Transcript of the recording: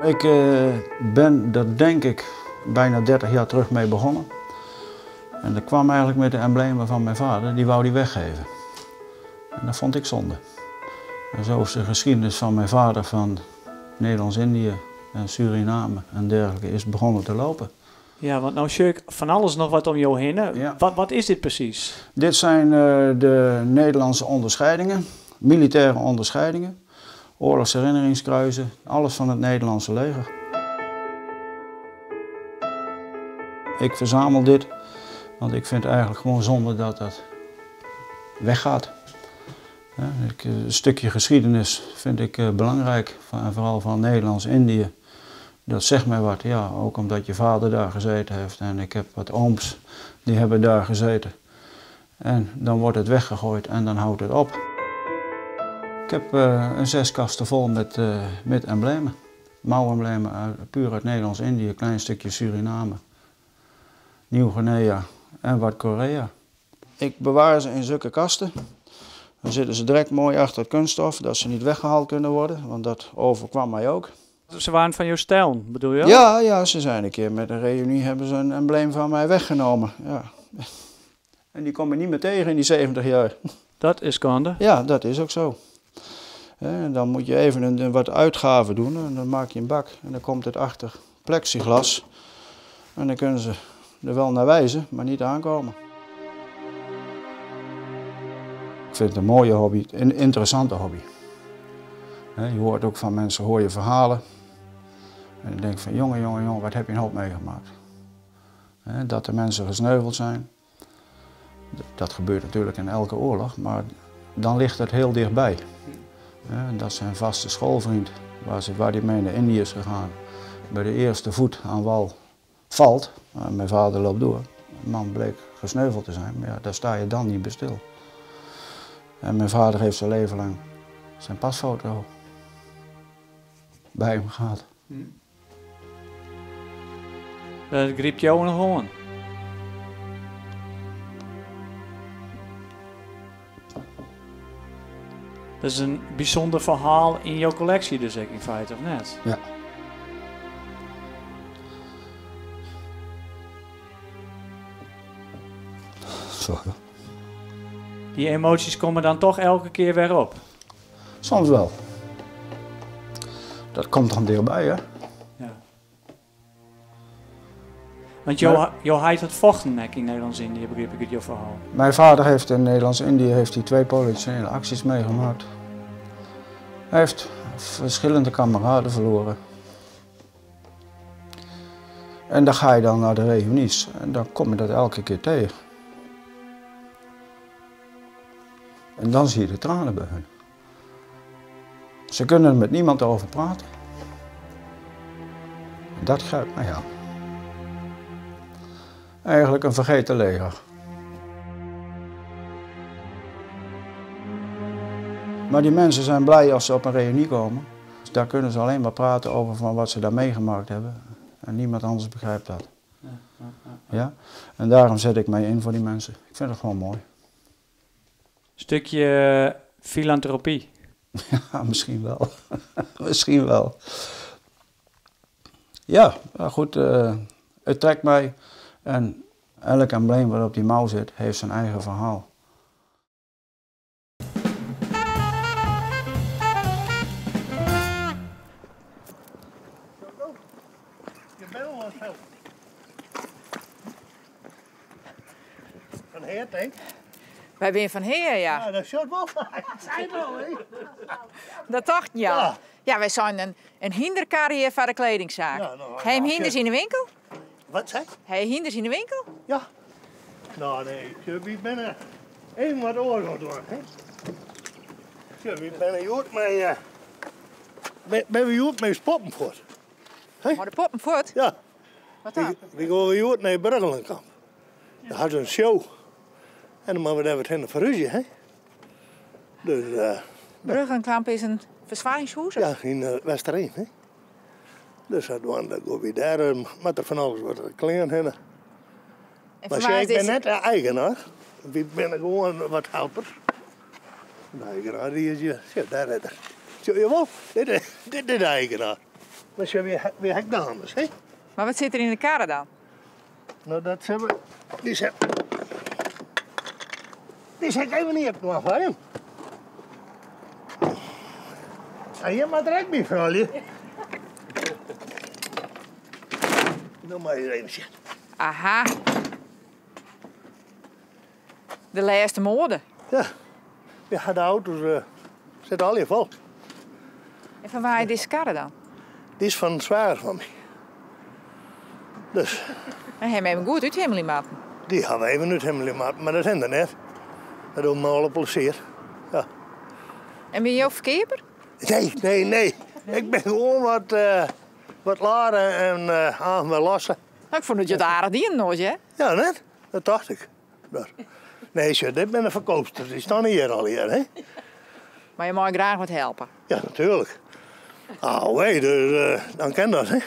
Ik ben dat denk ik bijna 30 jaar terug mee begonnen. En dat kwam eigenlijk met de emblemen van mijn vader, die wou die weggeven. En dat vond ik zonde. En zo is de geschiedenis van mijn vader van Nederlands-Indië en Suriname en dergelijke is begonnen te lopen. Ja, want nou sjoch ik fan alles noch wat om jo hinne. Ja. Wat is dit presys? Dit zijn de Nederlandse onderscheidingen, militaire onderscheidingen, oorlogsherinneringskruisen, alles van het Nederlandse leger. Ik verzamel dit, want ik vind het eigenlijk gewoon zonde dat dat weggaat. Een stukje geschiedenis vind ik belangrijk, en vooral van Nederlands-Indië. Dat zegt mij wat, ja, ook omdat je vader daar gezeten heeft en ik heb wat ooms die hebben daar gezeten. En dan wordt het weggegooid en dan houdt het op. Ik heb een 6 kasten vol met emblemen. Mouwemblemen puur uit Nederlands-Indië, een klein stukje Suriname, Nieuw-Guinea en wat Korea. Ik bewaar ze in zulke kasten. Dan zitten ze direct mooi achter het kunststof, dat ze niet weggehaald kunnen worden, want dat overkwam mij ook. Ze waren van jouw stijl, bedoel je? Ja, ja, ze zijn een keer met een reunie, hebben ze een embleem van mij weggenomen. Ja. En die kom ik niet meer tegen in die 70 jaar. Dat is schande. Ja, dat is ook zo. En dan moet je even een wat uitgaven doen en dan maak je een bak en dan komt het achter plexiglas. En dan kunnen ze er wel naar wijzen, maar niet aankomen. Ik vind het een mooie hobby, een interessante hobby. Je hoort ook van mensen, hoor je verhalen. En je denkt van jongen, jongen, jongen, wat heb je een hoop meegemaakt. Dat de mensen gesneuveld zijn, dat gebeurt natuurlijk in elke oorlog, maar dan ligt het heel dichtbij. Dat zijn vaste schoolvriend, waar die mee naar Indië is gegaan, bij de eerste voet aan wal valt. Mijn vader loopt door, de man bleek gesneuveld te zijn, maar daar sta je dan niet bij stil. En mijn vader heeft zijn leven lang zijn pasfoto bij hem gehad. Dat grypt jou noch oan? Dat is een bijzonder verhaal in jouw collectie dus in feite, of net? Ja. Sorry. Die emoties komen dan toch elke keer weer op? Soms wel. Dat komt dan dichtbij, hè? Ja. Want jo heit hat fochten in Nederlands-Indië, begreep ik het jouw verhaal. Mijn vader heeft in Nederlands-Indië 2 politionele acties meegemaakt. Hij heeft verschillende kameraden verloren. En dan ga je dan naar de reunies en dan kom je dat elke keer tegen. En dan zie je de tranen bij hun. Ze kunnen er met niemand over praten. En dat grijpt mij aan. Eigenlijk een vergeten leger. Maar die mensen zijn blij als ze op een reunie komen. Dus daar kunnen ze alleen maar praten over van wat ze daar meegemaakt hebben. En niemand anders begrijpt dat. Ja? En daarom zet ik mij in voor die mensen. Ik vind het gewoon mooi. Stukje filantropie. Ja, misschien wel. Misschien wel. Ja, maar goed, het trekt mij. En elk embleem wat op die mouw zit, heeft zijn eigen verhaal. Van Heert, hè? Wij zijn van Heer, ja. Ja, dat is wel. Dat zijn wel, hè? Dat dacht je al. Ja. Ja, wij zijn een hindercarrière van de kledingzaak. Ja, nou, Hij hem nou, hinders shit. in de winkel? Wat zei? Hij hinders in de winkel? Ja. Nou, nee, ik ben even wat oorlog door, hè? Ik ben een jood met ben, ben we jood met poppen voort. Hè? Maar de poppen voort? Ja. Wat dan? We gaan jood naar Bruggelenkamp. Daar hadden ze een show. En dan moeten we daar wat heen verhuizen, hè? Dus Bruggelenkamp is een verzwaringshûs? Ja, in Westereen, hè? Dus dat waren dat we daar met er van alles wat kleren hebben. En Maar voor ik waar ben is net de eigenaar. Ik ben gewoon wat helper. De eigenaar die is hier. Zit daar net. Zie je wel? Dit is de eigenaar. Maar ze weer hek dames, hè? Mar wat sit der yn de karre dan? No, dat hebben we. Die zet. Die zet ik even niet op nog hè? Ja, je mag direct bij vrouwtje. Nou maar eens even zitten. Aha. De lêste moade. Ja, ja de auto's uh, zitten al in vol. En fan wa is dizze karre dan? Die is fan sweager fan my. Dus. En ha even goed úthimmelje moatten. Die ha we even úthimmelje moatten, mar dat hindert net. Dat docht my alle plezier. Ja. En binne jo ferkeaper? Nee, nee, nee. Ik bin gewoan wat, uh, wat lade en uh, aan wer losse. Nou, ik fûn dat jo it aardich dienen, oars, hè? Ja, net? Dat tocht ik. Maar, nee, sjoch, dit binne de ferkeapsters. Dy steane hjir allegear, hè? Mar jo meie graach wat helpe. Ja, natuerlik. Ah, wee, dus uh, dan kin dat, hè?